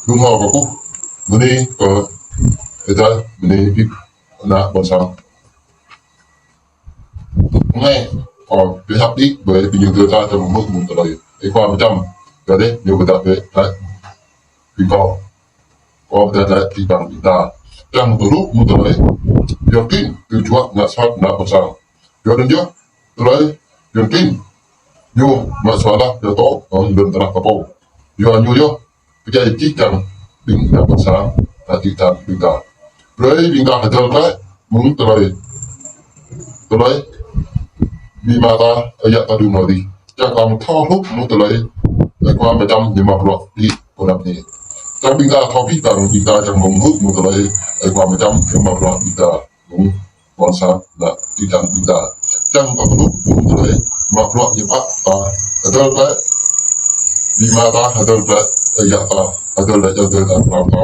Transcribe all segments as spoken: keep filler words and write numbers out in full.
Dŭm hơ kơ kâo, bơni kơ Ơi Adai, bơni ƀing ană ƀôn sang. Anai, kâo pơhiăp đĭ ƀơi ƀing ñu tơlơi ta čang mơ̆ng mơ̆ng tơlơi. Ơi khua mơčăm, kơ dêh, ñu pơdah ƀơi, ƀơi ƀing kâo. Kâo pơdah ƀơi ƀing ƀing ta. Čang tơlŭk mơ̆ng tơlơi. Yua kơ tơjuă ngă sat ană ƀôn sang. Yua anŭn yơh, tơlơi Yuan klin. Ñu mă sualah yua tŏ, ơ, lŏn tơnah kơ pô. Yua ñu yơh, pơdjai čih čang ƀing ta ƀôn sang, ta čih čang ƀing ta. Brơi ƀing ta hơdơr klĕ, mơ̆ng tơlơi. Tơlơi. Bi mă ta, ơi yă ta đưm nao dih. Čang ta mơ̆ thâo hluh mơ̆ng tơlơi. Ơi khua mơčăm ñu mă bruă đĭ kơ anăp anai. Čang ƀing ta thâo pơpă, ƀing ta čang mơ̆ng hluh mơ̆ng tơlơi. Ơi khua mơčăm ñu mă bruă ƀing ta. Mơ̆ng ƀôn sang, ană čih čang ƀing ta. Čang ta hluh mơ̆ng tơlơi, mă bruă ñu pă ta, hơdơr klĕ. Bi mă ta, hơdơr klĕ, ơi yă ta, hơdơr klĕ, hơdơr ta, pram ta.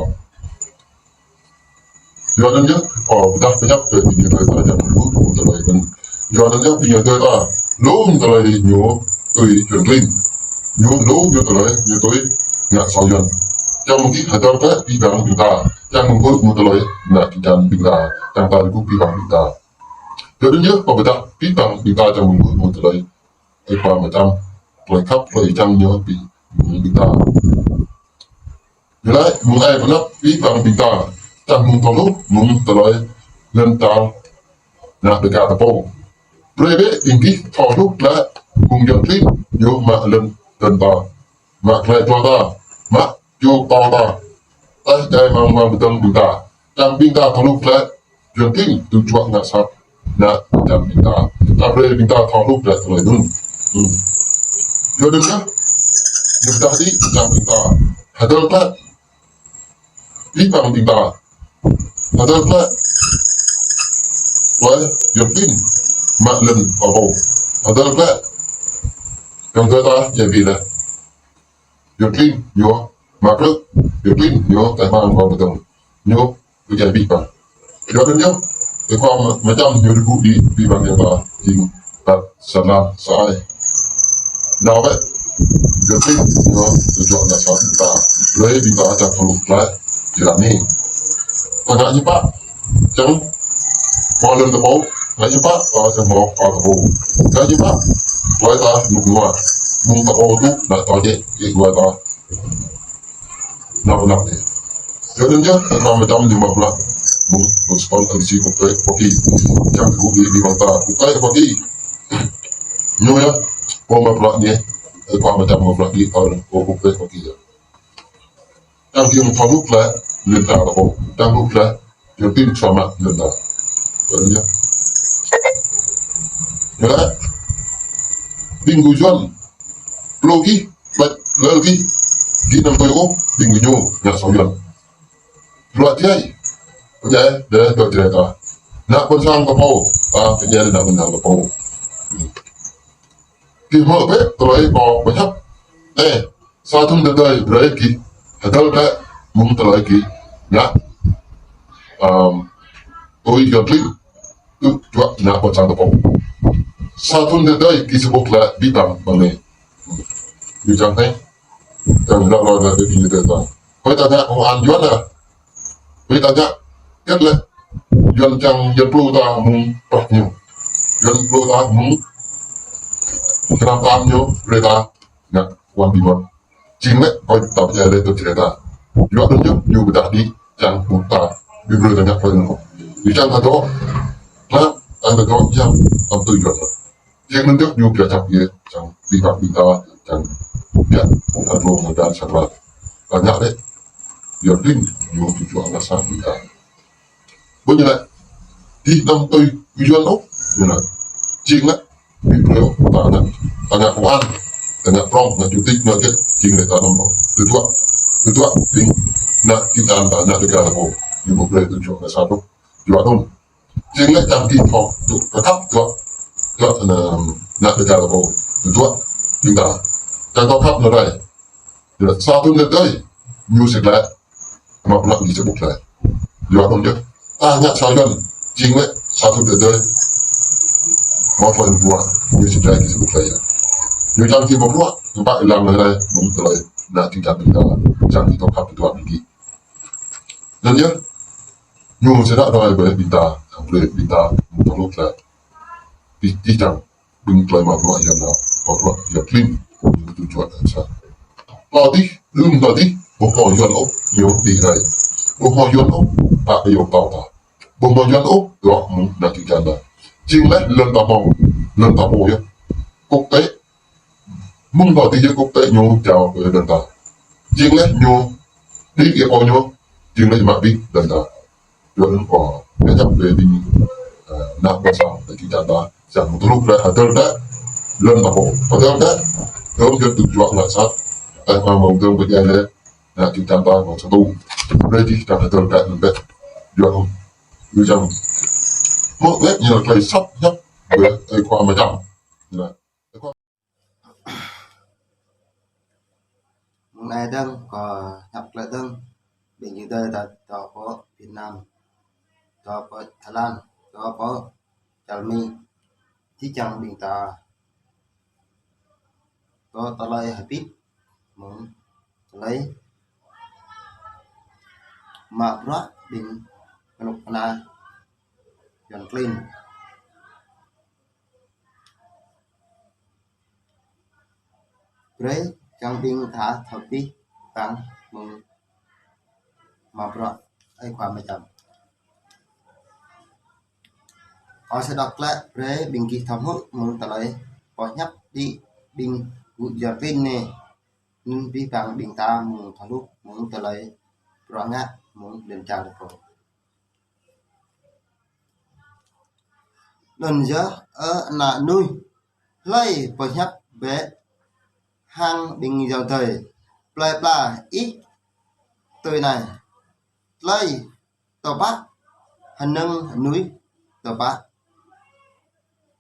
Yua anŭn yơh, kâo pơdah pơhiăp kơ ƀing ñu tơlơi ta čang hluh mơ̆ng tơlơi mơ̆n. Yua anŭn yơh ƀing ñu tơlơi ta, lŏm tơlơi ñu tui Yuan klin. Ñu lŏm ñu tơlơi, ñu tui ngă asâo Yuan. Čang mơ̆ng gih hơdơr klĕ ƀing ƀing ta. Čang mơ̆ng hluh mơ̆ng tơlơi, ană čih čang ƀing ta. Čang ta rơkŭ ƀing ƀing ta. Yua anŭn yơh, kâo pơdah ƀing ƀing ta čang mơ̆ng hluh mơ̆ng tơlơi. Ơi khua mơčăm, tơlơi khăp, tơlơi čang ñu ƀing ƀing ta. Yua lĕ, mơ̆ng ai pơnăp ƀing ƀing ta, čang mơ̆ng thâo hluh mơ̆ng tơlơi lŏn ta, ană Dêga ta pô. Brơi bĕ ƀing gih thâo hluh klĕ, mơ̆ng Yuan klin, ñu mă lŏn, lŏn ta. Mă klĕ jua ta, mă jua ta ta. Tơl djai mơ̆ng mơ̆ng ƀing ta. Čang ƀing ta thâo hluh klĕ, Yuan klin tơjuă ngă sat. Ană čih čang ƀing ta. Ta brơi ƀing ta thâo hluh klĕ tơlơi anŭn. Hmm. Yua anŭn yơh. Ñu pơdah đĭ čang ƀing ta. Hơdơr klĕ. Ƀing ƀing ta. Hơdơr klĕ. Klĕ, Yuan klin. Mă lŏn ta pô. Hơdơr klĕ. Čang tơlơi ta, yua ƀing lĕ. Yuan klin, ñu, mă bruă, Yuan klin, ñu, tai mang, mă ƀơdơ̆ng, ñu, pơdjai ƀing ƀing. Yua anŭn yơh, ơi khua mơčăm ñu rơkŭ đĭ ƀing ƀing ta, jing, ƀă, sa anăp, sa ai. Nao bĕ, Yuan klin, ñu, tơjuă ngă sat ƀing ta, brơi ƀing ta čang thâo hluh klĕ, jing anai. Tơngă ñu pă, čang, mă lŏn ta pô, ngă ñu pă, ta čang mă, ta ta pô. Ngă ñu pă, tơlơi ta, mŭk ngua, mŭk ta pô tŭ, ană ta jĕ, jĕ ngua ta. Anăp anăp anai. Yua anŭn yơh, ơi khua mơčăm ñu mă bruă. Mơ̆ng, mơ̆ng spon ơi si kơkuh kơ pô ki. Čang kơkuh kơ ƀing ta, kơkuh kơ pô ki. Ñu yơh, pô mă bruă anai, ơi khua mơčăm mă bruă anai, ơi, kơkuh kơ pô ki yơh. Čang jing thâo hluh klĕ, lŏn ta ta pô. Čang hluh klĕ, Yuan klin samơ̆ lŏn ta. Yua anŭn yơh. Yua lĕ, ƀing gơyut Yuan, plư gih, ƀlĕ, lĕ gih, gih anăm tui ôh, ƀing gơñu, ngă asâo Yuan. Bruă djai, djai, djai, djai, djai ta. Ană ƀôn sang ta pô, ta, djai, ană ƀôn sang ta pô. Gih hmư̆ bĕ, tơlơi kâo pơhiăp. Ơ, sa thŭn tơdơi brơi gih, hơdơr bĕ, mơ̆ng tơlơi gih, ngă, ăm, tui Yuan klin, tơjuă ană ƀôn sang ta pô. Sa thŭn tơdơi gih sơbŭk lĕ ƀing ƀing anai. Ƀing čang anai, čang lăp lăp lăp ƀing anai ta. Hơi ta ngă kông an Yuan lĕ. Hơi ta ngă, kĕt lĕ. Yuan čang, Yuan plư ta mơ̆ng prăk ñu. Yuan plư ta mơ̆ng hnam tam ñu, brơi ta ngă kông an ƀing Yuan. Jing lĕ, ơi ta pơdjai lĕ tơl čơđai ta. Yua anŭn yơh, ñu pơdah đĭ, čang ƀu ta, ƀing brơi ta ngă hlơi anŭn. Ñu čang ta dŏ, hlăk, čang ta dŏ, yua, tam tui Yuan. Jing anŭn yơh, ñu pơdjai čang yơh, čang ƀing ƀing ta, čang biă, ta dŏ ngă dan sa prat. Ta ngă lĕ, yua đing, ñu tơjuă ngă sat ƀing ta. Ƀu ñu lĕ, dih anăm tui Yuan ôh, ñu lĕ. Jing lĕ, ƀing brơi ôh, ta ngă, ta ngă kông an, ta ngă prŏng, ngă čutik, ngă kĕt, jing lĕ ta anăm ôh. Tơjuă, tơjuă, jing, ană, jing ta, ta ngă tơgă ta pô. Ñu ƀu brơi tơjuă ngă sat ôh. Yua anŭn. Jing lĕ čang dih thâo, tŭ, kơ khăp, tŭ, tŭ, ană, ană tơgă ta pô. Tơjuă, jing ta. Čang thâo khăp ană rai. Yua, sa thŭn tơdơi, ñu sĭt lĕ, mă bruă ñu sĭt ƀuh lĕ. Yua anŭn yơh, ta ngă sa thŭn, jing lĕ, sa thŭn tơdơi, mă bruă ñu sĭt lĕ, ñu sĭt ƀuh lĕ yơh. Ñu čang kơ ƀu bruă, ñu pă lăng lĕ, mơ̆ng tơlơi, ană čư̆ čan ƀing ta, čang kơ tŏ khăp tơdruă ƀing gih. Anŭn yơh, ñu sĭt đah tơlơi ƀơi ƀing ta, ƀơi ƀing ta, mơ̆ng tơlơi lĕ. Tih, tih čang, ƀing tơlơi mă bruă yua nao, mă bruă yua klin, ñu tŭ juă sa. Tơl tih, lơ̆m tơl tih, ƀu hmâo Yuan ôh, ñu tih rai. Ƀu hmâo Yuan ôh, pă kơ yua tao ta. Ƀu hmâo Yuan ôh, rŏ mơ̆ng ană čư̆ čan ta. Jing lĕ lŏn ta hmâo, lŏn ta pô yơh. Quốc tế. Mơ̆ng tơl tih yơh quốc tế ñu jao kơ lŏn ta. Jing lĕ ñu, đĭ yơh pô ñu, jing lĕ mă đĭ lŏn ta. Yua anŭn kâo, kơ čăp ƀơi ƀing, ơ, ană bơngsa, ană čư̆ čan ta, čang mơ̆ng tơlŭk lĕ hơdơr đĕ, lŏn ta pô, hơdơr đĕ, tơm jơ̆ tŭ juă ngă sat, tơl mơ̆ng tơm ƀơi djai lĕ, ană čư̆ čan ta, mơ̆ng satu, ƀơi dih čang hơdơr đĕ, anŭn đĕ, yua anŭn. Ư čang. Mơ̆ lĕ ñu tơlơi sat hiăp, ƀơi, ơi khua mơčăm. Ñu lĕ. Mơ̆ng anai dơ̆ng, kâo hiăp tơlơi dơ̆ng, ƀing gih dơi ta, tŏ pơ Việt Nam, tŏ pơ Thái Lan, tŏ pơ Čar Mi, či čang ƀing ta, tŏ tơlơi hơbĭt, mơ̆ng tơlơi mă bruă ƀing kơnuk kơna Yuan klin. Brơi čang ƀing ta thâo pih păng mơ̆ng mă bruă ơi khua mơčăm. Kâo sĭt đah klă brơi ƀing gih thâo hmư̆ mơ̆ng tơlơi pơhiăp đĭ ƀing gŭ Yuan klin anai. Anŭn pih păng ƀing ta mơ̆ng tơlŭk mơ̆ng tơlơi bruă ngă mơ̆ng lŏn čar ta pô. Anŭn yơh, ơ ană mơnuih, hlơi pơhiăp bĕ hăng ƀing ayŏng adơi, plơi pla ih tui anai: tơlơi tơpă hơnơ̆ng mơnuih tơpă,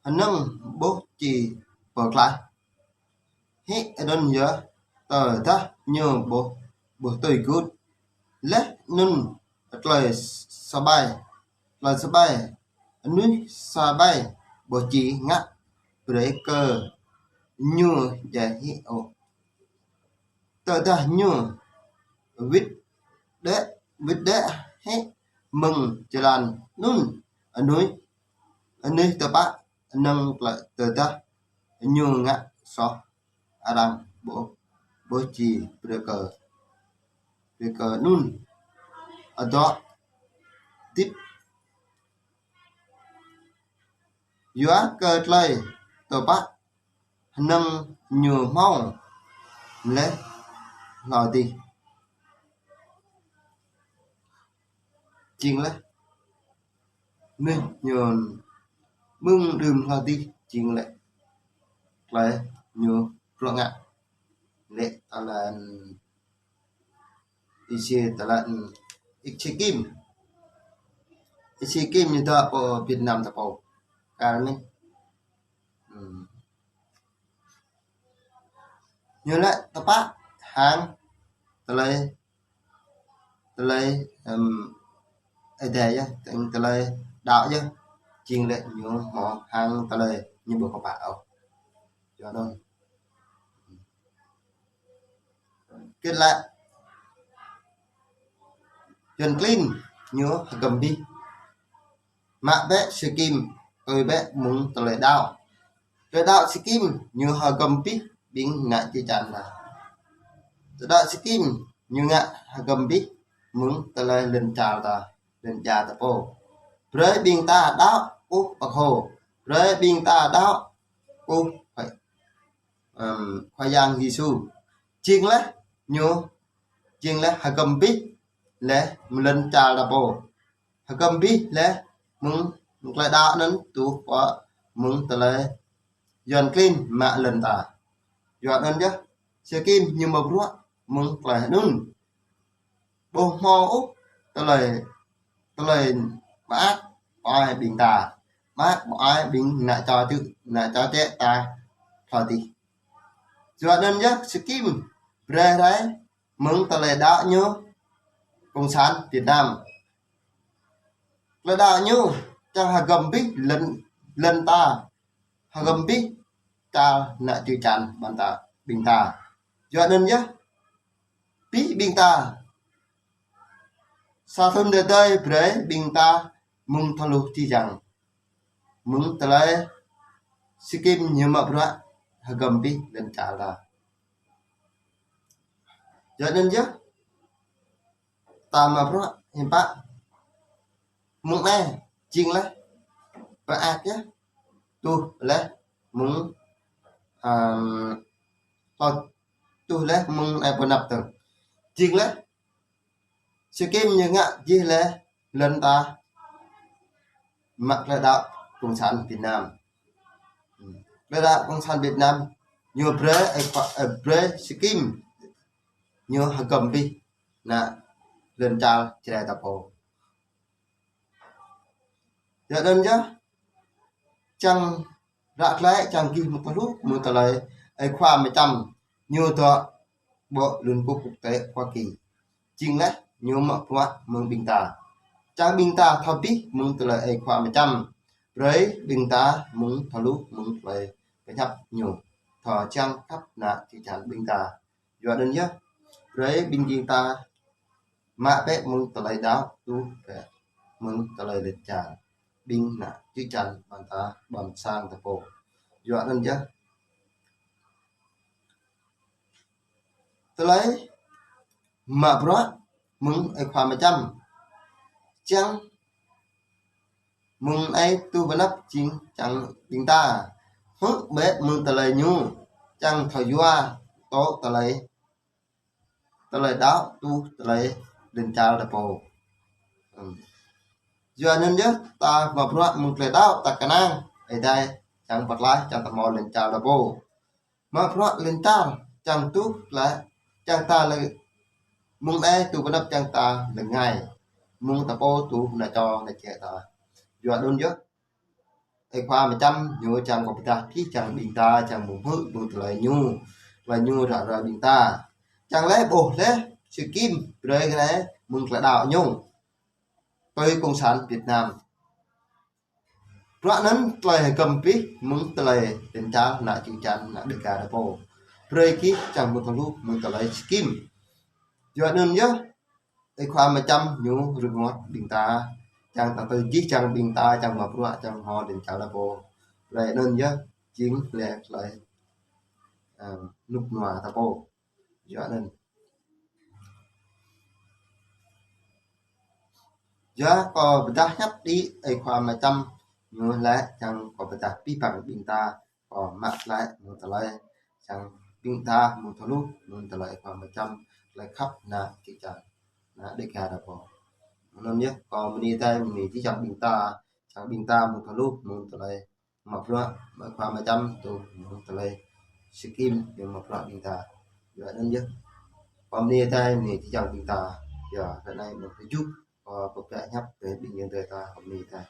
hơnơ̆ng ƀuh či pơklaih. Hĭ anŭn yơh, tơdah ñu ƀuh, ƀuh tui gŭt. Laih anŭn tơlơi sơbai, tơlơi sơbai, mơnuih sơbai ƀuh či ngă brơi kơ ñu djai hĭ ôh. Tơdah ñu wĭt đĕ, wĭt đĕ hĭ mơ̆ng jơlan anŭn, mơnuih, mơnuih tơpă hơnơ̆ng tơlơi tơdah ñu ngă soh arăng ƀuh, ƀuh či brơi kơ, brơi kơ anŭn adŏ hơdip. Yua kơ tơlơi tơpă hơnơ̆ng ñu hmâo laih hlâo adih. Jing laih. Mơ̆ ñu mơ̆ng đưm hlâo adih jing lĕ tơlơi ñu bruă ngă. Lĕ tơlơi ih sĭ tơlơi ih sĭ kim. Ih sĭ kim ñu dŏ pơ Việt Nam ta pô. Kar anai. Hmm. Ñu lĕ tơpă hăng tơlơi, tơlơi, ưm, Ơi Adai yơh, tơlơi đaŏ yơh. Jing lĕ ñu hmâo hăng tơlơi ñu ƀu kơpă ôh. Yua anŭn. Kơ lĕ Yuan klin ñu hơgŏm abih. Mă bĕ sĭ kim, tui bĕ mơ̆ng tơlơi đaŏ. Tơlơi đaŏ sĭ kim ñu hơgŏm abih ƀing ană čư̆ čan ta. Tơlơi đaŏ sĭ kim ñu ngă hơgŏm abih mơ̆ng tơlơi lŏn čar ta, lŏn čar ta pô. Brơi ƀing ta đaŏ kơ Pơkô. Brơi ƀing ta đaŏ kơ Khua, ưm, Khua Yang Yêsu. Jing laih ñu, jing laih hơgŏm abih laih mơ̆ng lŏn čar ta pô. Hơgŏm abih laih mơ̆ng, mơ̆ng tơlơi đaŏ anŭn truh pơ mơ̆ng tơlơi Yuan klin mă lŏn ta. Yua anŭn yơh, sĭ kim ñu mă bruă mơ̆ng tơlơi anŭn. Ƀu hmâo ôh tơlơi, tơlơi mơak mơai ƀing ta. Mơak mơai ƀing ană čô čư̆, ană čô čĕ ta hlâo adih. Yua anŭn yơh sĭ kim brơi rai mơ̆ng tơlơi đaŏ ñu Cộng sản Việt Nam. Tơlơi đaŏ ñu čang hơgŏm abih lŏn, lŏn ta. Hơgŏm abih tal ană čư̆ čan ƀing ta, ƀing ta. Yua anŭn yơh, pih ƀing ta. Sa thŭn tơdơi brơi ƀing ta mơ̆ng thâo hluh či jang. Mơ̆ng tơlơi Sikim ñu mă bruă hơgŏm pih lŏn čar ta. Yua anŭn yơh, ta mă bruă hiư̆m pă. Mơ̆ng anai, jing laih, pơak yơh, tuh laih, mơ̆ng, ăm, tuh laih, mơ̆ng anai pơnăp tơ̆ng. Jing laih, Sikim ñu ngă jih laih, lŏn ta mă tơlơi đaŏ Cộng sản Việt Nam. Tơlơi đaŏ Cộng sản Việt Nam, ñu brơi, ơ, kho-, ơ, brơi Sikim, ñu hơgŏm pih ană lŏn čar Jrai ta pô. Yua anŭn yơh, čang ră klĕ, čang gih mơ̆ng thâo hluh, mơ̆ng tơlơi, ơ, khua mơčăm, ñu dŏ ƀơi Liên Quốc Quốc tế Hoa Kỳ. Jing laih, ñu mă bruă mơ̆ng ƀing ta. Čang ƀing ta thâo pih mơ̆ng tơlơi ơ khua mơčăm. Brơi ƀing ta mơ̆ng thâo hluh mơ̆ng tơlơi pơhiăp ñu. Thâo čang khăp ană čư̆ čan ƀing ta. Yua anŭn yơh, brơi ƀing ƀing ta mă bĕ mơ̆ng tơlơi đaŏ, tuh bĕ mơ̆ng tơlơi lĕ čan. Ƀing ană čư̆ čan ƀing ta, ƀing sang ta pô. Yua anŭn yơh, tơlơi mă bruă mơ̆ng ơ khua mơčăm. Čang mơ̆ng anai tuh pơnăp jing čang ƀing ta. Hơ̆k bĕ mơ̆ng tơlơi ñu. Čang thâo yua tŏ tơlơi, tơlơi đaŏ, tuh tơlơi lŏn čar ta pô. Ưm. Yua anŭn yơh, ta mă bruă mơ̆ng tơlơi đaŏ, ta kơnang Ơi Adai čang pơtlaih, čang ta hmâo lŏn čar ta pô. Mă bruă lŏn čar, čang tuh laih, čang ta lĕ, mơ̆ng anai tuh pơnăp čang ta lĕ ngai. Mơ̆ng ta pô tuh ană čô ană čĕ ta. Yua anŭn yơh, ơ khua mơčăm ñu čang kơ pơdah pih čang ƀing ta, čang mơ̆ng hơ̆k mơ̆ng tơlơi ñu, tơlơi ñu ră ruai ƀing ta. Čang laih ƀuh laih, Sikim brơi kơ anai mơ̆ng tơlơi đaŏ ñu. Tui Cộng sản Việt Nam. Bruă anŭn tơlơi hơgŏm pih mơ̆ng tơlơi lŏn čar ană čư̆ čan ană Đêga ta pô. Brơi gih čang mơ̆ng thâo hluh mơ̆ng tơlơi Sikim. Yua anŭn yơh, ơ khua mơčăm ñu rơngot ƀing ta. Čang ta tơ jih čang ƀing ta, čang mă bruă, čang hmâo lŏn čar ta pô. Tơlơi anŭn yơh, jing laih tơlơi, ơ, rơnŭk rơnua ta pô. Yua anŭn. Yua kơ pơdah hiăp đĭ ơ khua mơčăm ñu laĭ čang kơ pơdah pih păng ƀing ta, kơ mă laĭ mơ̆ng tơlơi čang ƀing ta mơ̆ng thâo hluh mơ̆ng tơlơi ơ khua mơčăm tơlơi khăp ană čư̆ čan ană Đêga ta pô. Anŭn yơh, kơ mơ̆ng anai, mơ̆ng anai či čang ƀing ta, čang ƀing ta mơ̆ng thâo hluh mơ̆ng tơlơi mă bruă, mă khua mơčăm tuh mơ̆ng tơlơi Sikim ñu mă bruă ƀing ta. Yua anŭn yơh, pơm anai tơlơi anai či čang ƀing ta. Yua, tơlơi anai mơ̆ng tơjuh, ơ, pơpĕ hiăp brơi ƀing ayŏng adơi ta pơm anai tơlơi.